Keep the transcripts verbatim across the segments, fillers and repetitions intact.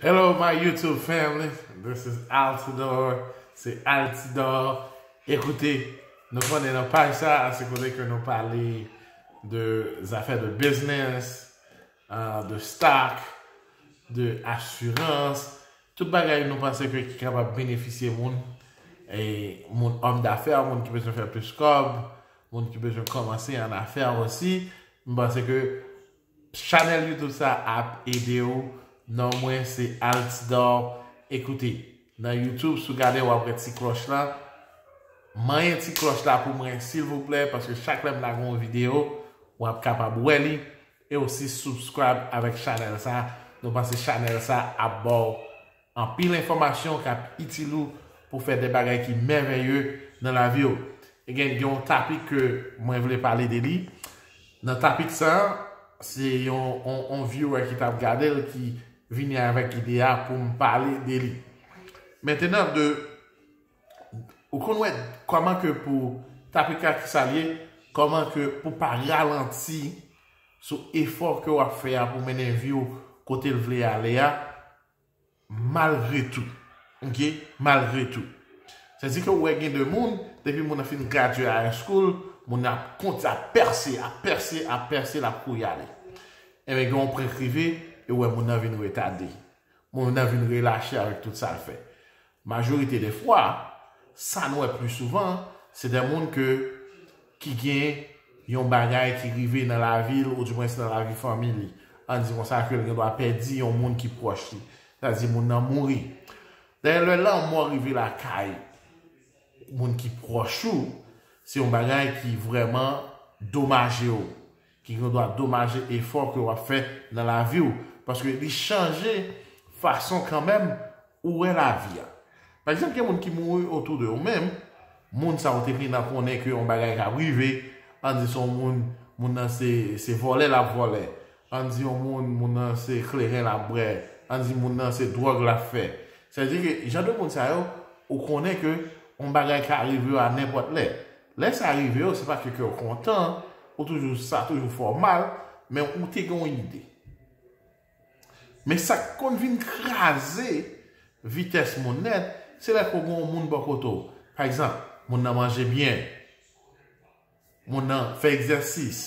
Hello, my YouTube family. This is Altidor. Se Altidor. Ekoute, nou konnen nan paj sa, se kote ke nou pale de zafè de business, ah, de stock, de asirans, tout bagay nou panse ke ki kapab benefisye moun, e moun òm dafè, moun ki bezwen fè plis kòb, moun ki bezwen kòmanse an afè osi. M panse ke chanèl YouTube sa ap ede w. Non mwen se Altidor. Ekoute, nan YouTube, si w gade, w ap wè ti klòch la. Manyen ti klòch la pou mwen, silvouplè, paske chak lè m lage yon videyo, w ap kapab wè li. E osi subscribe avèk chanèl sa. Nou panse chanèl sa ap ba w anpil enfòmasyon k ap itil ou pou fè de bagay ki mèvèye nan lavi w. E gen, gen yon topic ke mwen vle pale de li. Nan topic sa, se yon, yon, yon viewer ki t ap gade l ki vini avèk ide a pou m pale de li. Mentenan, de, ou konn wè kòman ke pou topic la ki sa l ye, kòman ke pou pa ralanti sou efò ke w ap fè a pou mennen vi w kote l vle ale a, malgre tou. Ok? Malgre tou. Sa di ke w wè gen de moun, depi moun nan fin gradye high school, moun nan ap konti, ap pèse, ap pèse, ap pèse, l ap kouri ale. Ebyen, gen yon pwen k rive, e w wè moun nan vin retade. Moun nan vin relache avèk tout sa l fè. Majorite de fwa, sa n wè pli souvan, se de moun ke, ki gen yon bagay ki rive nan lavi l, oudimwens nan lavi fanmi li. Ann di konsa ke l gen dwa pèdi yon moun ki pwòch li. Sa di moun nan mouri. Dayè, lè lanmò rive lakay moun ki pwòch ou, se yon bagay ki vrèman domaje w, ki gen dwa domaje efò ke w ap fè nan lavi w, paske li chanje fason kanmenm ou wè lavi a. Pa egzanp, gen moun ki mouri otou de ou menm, moun sa ou te gentan konnen ke yon bagay k ap rive, ann di se yon moun, moun nan se, se vòlè l ap vòlè, ann di yon moun, moun nan se kleren l ap bwè, ann di moun nan se dwòg l ap fè. Sa vle di ke jan de moun sa yo, ou konnen ke yon bagay ka rive yo a nenpòt lè. Lè sa rive yo, se pa ke kè w kontan, ou toujou, sa toujou fè w mal, men ou te gen yon ide. Men sa k konn vin kraze vitès moun nèt, se lè ke w gen yon moun bò kote w. Pa egzanp, moun nan manje byen, moun nan fè egzèsis,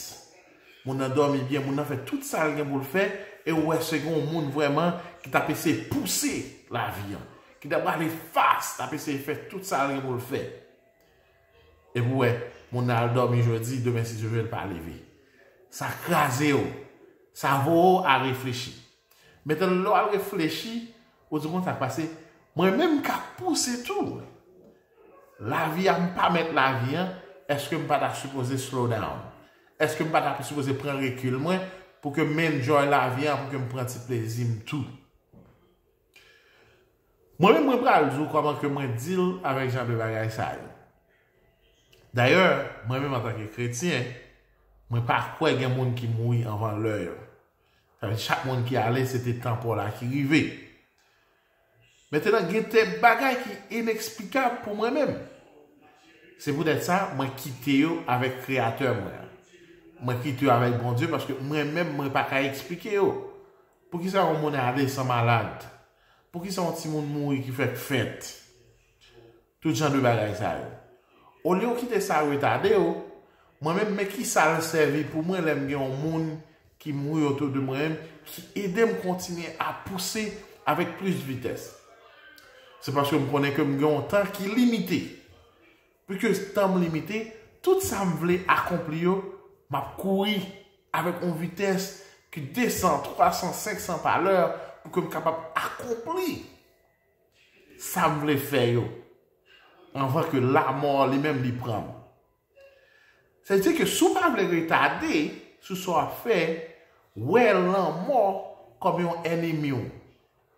moun nan dòmi byen, moun nan fè tout sa l gen pou l fè, e w wè se gen yon moun vrèman ki t ap eseye pouse lavi an, ki t ap ale fas, t ap eseye fè tout sa l gen pou l fè. Epi w wè, moun nan al dòmi jodi, demen si Dye vle l pa leve. Sa kraze w, sa voye w a reflechi. Mentnan lè w al reflechi, ou di konsa k pase, mwen menm m ka pouse tou. Lavi a, m pa mèt lavi an, èske m pa ta sipoze slow down? Èske m pa ta sipoze pran rekil mwen pou ke m enjoy lavi an, pou ke m pran ti plezi m tou? Mwen menm mwen pral di w kòman ke mwen deal avèk jan de bagay sa yo. Dayè, mwen menm antanke kretyen, mwen pa kwè gen moun ki mouri anvan lè yo. Sa vle di chak moun ki ale, se te tan pa w la ki rive. Mentnan, gen de bagay ki ineksplikab pou mwen menm. Se poutèt sa, mwen kite yo avèk Kreyatè mwen an. Mwen kite yo avèk Bondye paske mwen menm, mwen pa ka eksplike yo. Poukisa yon moun ale san malad? Poukisa yon timoun mouri ki fèk fèt? Tout jan de bagay sa yo. Olye w kite sa retade w, mwen menm, men kisa l sèvi pou mwen lè m gen yon moun ki mouri otou de mwen menm, ki ede m kontinye a pouse avèk plis vitès? Se paske m konnen ke m gen yon tan ki limite. Pike tan m limite, tout sa m vle akonpli yo, m ap kouri avèk yon vitès ki de san, twa san, senk san pa lè pou ke m kapab akonpli sa m vle fè yo anvan ke lamò li menm li pran m. Sa vle di ke si w pa vle retade sou sa w ap fè, wè lanmò kòm yon ènmi w.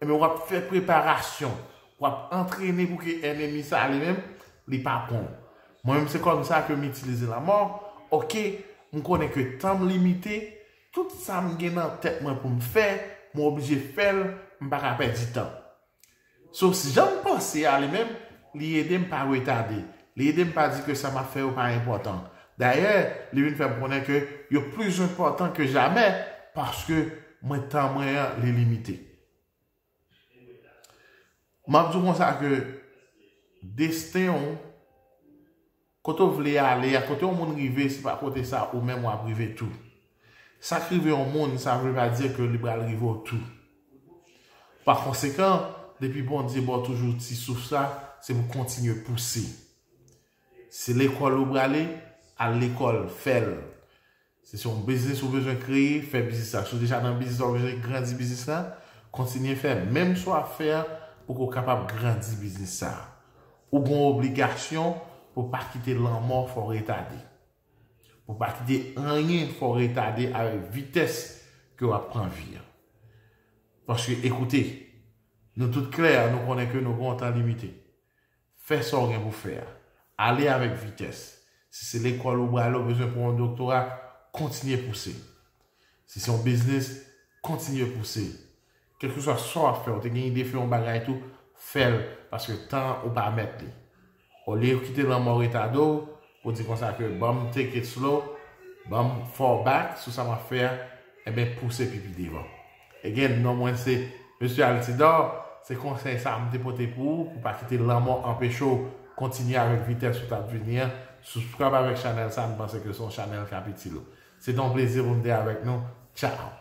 Ebyen, w ap fè preparasyon, w ap antrene pou ke ènmi sa li menm, li pa pran w. Mwen menm, se kòm sa ke m itilize lanmò. Oke, m konnen ke tan m limite, tout sa m gen nan tèt mwen pou m fè, m oblije fè l, m pa ka pèdi tan. So, si jan m panse a li menm, li ede m pa retade. Li ede m pa di ke sa m ap fè yo pa enpòtan. Dayè, li vin fè m konnen ke yo plis enpòtan ke jamè paske mwen, tan mwen an, li limite. M ap di w konsa ke desten w, kote w vle ale a, kote yon moun rive, se pa kote sa ou menm w ap rive tou. Sa k rive yon moun, sa vle pa di ke li pral rive w tou. Pa konsekan, depi Bondye ba w toujou ti souf sa, se pou kontinye pouse. Se lekòl ou prale, al lekòl, fè l. Si se yon biznis ou bezwen kreye, fè biznis la. Si w deja nan biznis la, ou bezwen grandi biznis la, kontinye fè. Menm sa w ap fè a, pou ke w kapab grandi biznis sa. Ou gen yon obligasyon pou w pa kite lanmò fè w retade. Pou w pa kite anyen fè w retade avèk vitès ke w ap pran vi a. Paske, ekoute, nou tout klè, nou konnen ke nou gen yon tan limite. Fè sa w gen pou fè a. Ale avèk vitès. Si se lekòl ou prale, ou bezwen pran yon doktora, kontinye pouse. Si se yon biznis, kontinye pouse. Kèlkeswa sa w ap fè, ou te gen ide fè yon bagay tou, fè l, paske tan an ou pa mèt li. Olye w kite lanmò retade w, pou di konsa ke ban m take it slow, ban m fall back sou sa m ap fè a, enben pouse pi pi devan. Again, non mwen se Mesye Altidor, se konsèy sa a m te pote pou ou, pou pa kite lanmò anpeche w kontinye avèk vitès ou t ap vini an. Subscribe avèk chanèl sa a, m panse ke se yon chanèl k ap itil ou. Se te yon plezi pou m te avèk nou. Tchao!